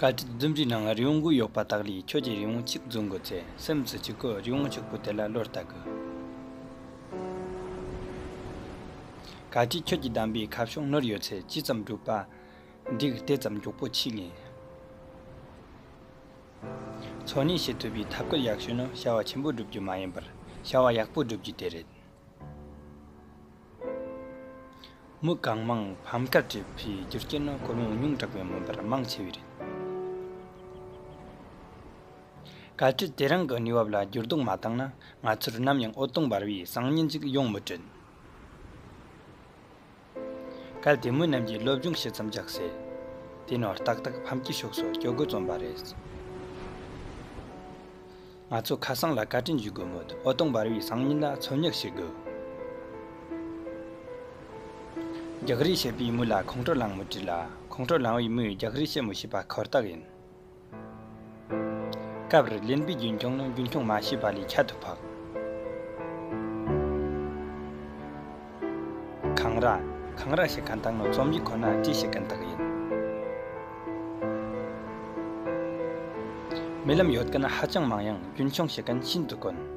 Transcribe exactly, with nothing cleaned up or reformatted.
བཀའ་དྲིན་ལྡུམ་རའི་ནང་རི་བོང་གི་ཡོད་པ་དག་ལས་ཁྱོད་ཀྱིས་རི་བོང་གཅིག་རྫོང་དགོས་ཚེ་སེམས་སུ་གཅིག་གོ་རི་བོང་གཅིག་པོ་དེ་ལ་བློ་ལྟ་དགོས། བཀའ་དྲིན་ཁྱོད་ཀྱིས་བདམས་པའི་ཁ་ཕྱོགས་ནོར་ཡོད་ཚེ་ཇི་ཙམ་འགྲུབ་པ་འགྲིག་དེ་ཙམ་མགྱོགས་པོ་ཆིག་ཡིན། འཚོ་གནས་བྱེད་ཐུབ་པའི་ཐབས་བཀོད་ཡག་ཤོས་ནི་བྱ་བ་ཆེན་པོ་སྒྲུབ་རྒྱུ་མ་ཡིན་པར་བྱ་བ་ཡག་པོ་སྒྲུབ་རྒྱུ་དེ་རེད། མི་གང་མང་ཕམ་ཁ་བྲལ་བའི་རྒྱུ་རྐྱེན་ནི་གོ་རིམ་ཉུང་དྲགས་པའི་མིན་པར་མང་ཆེ་བས་རེད། བཀའ་དྲིན་དེ་རིང་གི་གནས་བབ་ལ་འགྱུར་ལྡོག་མ་བཏང་ན་ང་ཚོར་ནམ་ཡང་འོད་སྟོང་འབར་བའི་སང་ཉིན་ཞིག་ཡོང་མི་སྲིད། གལ་ཏེ་མི་རྣམས་ཀྱིས་སློབ་སྦྱོང་ཞིབ་ཙམ་རྒྱག་ཚེ། དེ་ནི་ཏག་ཏག་ཕམ་ཁའི་ཕྱོགས་སུ་སྐྱོད་དགོས་རྩོམ་པ་རེད། ང་ཚོ་ཁ་སང་ལ་བཀའ་དྲིན་ཞུ་དགོས་མོད་འོད་སྟོང་འབར་བའི་སང་ཉིན་ལ་འཚོལ་སྙེག་བྱེད་དགོས། རྒྱག་རེས་བྱེད་པའི་མི་ལ་ཁོང་ཁྲོ་ལངས་མི་སྲིད་ལ་ཁོང་ཁྲོ་ལངས་པའི་མིས་རྒྱག་རེས་བྱེད་མི་ཤེས་པ་ཁོ་ཐག་ཡིན། སྐབས་རེ་གླེན་པའི་རྒྱུན་འཁྱོངས་ནི་རྒྱུན་འཁྱོངས་མ་བྱས་པ་ལས་ཁྱད་དུ་འཕགས། འཁང་ར། འཁང་ར་བྱེད་མཁན་དག་ནི་རྩོམ་ཡིག་ཁོ་ན་བྲིས་བྱེད་མཁན་དག་ཡིན། རྨི་ལམ་ཡོད་མཁན་ཧ་ཅང་མང་ཡང་རྒྱུན་འཁྱོངས་བྱེད་མཁན་ཤིན་ཏུ་དཀོན།